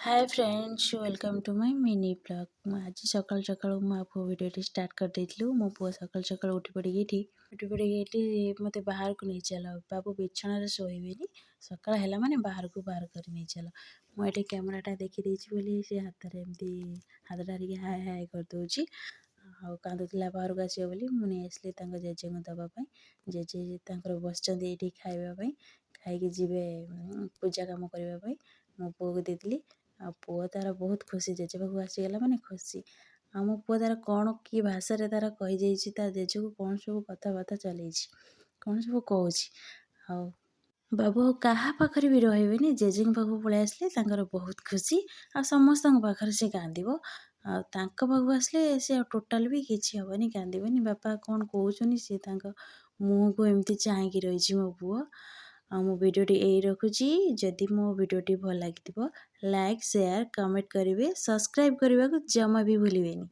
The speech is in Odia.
Hi friends, welcome to my mini vlog. ମୁଁ ଆଜି ସକାଳୁ ସକାଳୁ ମୋ ପୁଅ ଭିଡ଼ିଓଟି ଷ୍ଟାର୍ଟ କରିଦେଇଥିଲୁ। ମୋ ପୁଅ ସକାଳୁ ସକାଳୁ ଉଠି ପଡ଼ିକି ଏଇଠି ମୋତେ ବାହାରକୁ ନେଇ ଚାଲ ବାବୁ, ବିଛଣାରେ ଶୋଇବିନି। ସକାଳ ହେଲା ମାନେ ବାହାରକୁ ବାହାର କରି ନେଇ ଚାଲ। ମୁଁ ଏଠି କ୍ୟାମେରାଟା ଦେଖିଦେଇଛି ବୋଲି ସେ ହାତରେ ଏମିତି ହାତଟା ଟିକେ ହାଏ ହାଏ କରିଦେଉଛି ଆଉ କାନ୍ଦୁଥିଲା ବାହାରକୁ ଆସିବ ବୋଲି। ମୁଁ ନେଇ ଆସିଲି ତାଙ୍କ ଜେଜେଙ୍କୁ ଦେବା ପାଇଁ। ଜେଜେ ତାଙ୍କର ବସିଛନ୍ତି ଏଇଠି ଖାଇବା ପାଇଁ, ଖାଇକି ଯିବେ ପୂଜା କାମ କରିବା ପାଇଁ। ମୋ ପୁଅକୁ ଦେଇଥିଲି ଆଉ ପୁଅ ତାର ବହୁତ ଖୁସି। ଜେଜେ ପାଖକୁ ଆସିଗଲା ମାନେ ଖୁସି। ଆଉ ମୋ ପୁଅ ତାର କ'ଣ କି ଭାଷାରେ ତାର କହିଯାଇଛି, ତା ଜେଜେକୁ କ'ଣ ସବୁ କଥାବାର୍ତ୍ତା ଚଲେଇଛି, କ'ଣ ସବୁ କହୁଛି। ଆଉ ବାବୁ ଆଉ କାହା ପାଖରେ ବି ରହିବେନି, ଜେଜେଙ୍କ ପାଖକୁ ପଳେଇ ଆସିଲେ ତାଙ୍କର ବହୁତ ଖୁସି। ଆଉ ସମସ୍ତଙ୍କ ପାଖରେ ସେ କାନ୍ଦିବ, ଆଉ ତାଙ୍କ ପାଖକୁ ଆସିଲେ ସେ ଆଉ ଟୋଟାଲ୍ ବି କିଛି ହେବନି, କାନ୍ଦିବନି। ବାପା କ'ଣ କହୁଛନ୍ତି, ସେ ତାଙ୍କ ମୁହଁକୁ ଏମିତି ଚାହିଁକି ରହିଛି ମୋ ପୁଅ। ଆଉ ମୋ ଭିଡ଼ିଓଟି ଏଇ ରଖୁଛି। ଯଦି ମୋ ଭିଡ଼ିଓଟି ଭଲ ଲାଗିଥିବ, ଲାଇକ୍, ସେୟାର, କମେଣ୍ଟ କରିବେ। ସବସ୍କ୍ରାଇବ୍ କରିବାକୁ ଜମା ବି ଭୁଲିବେନି।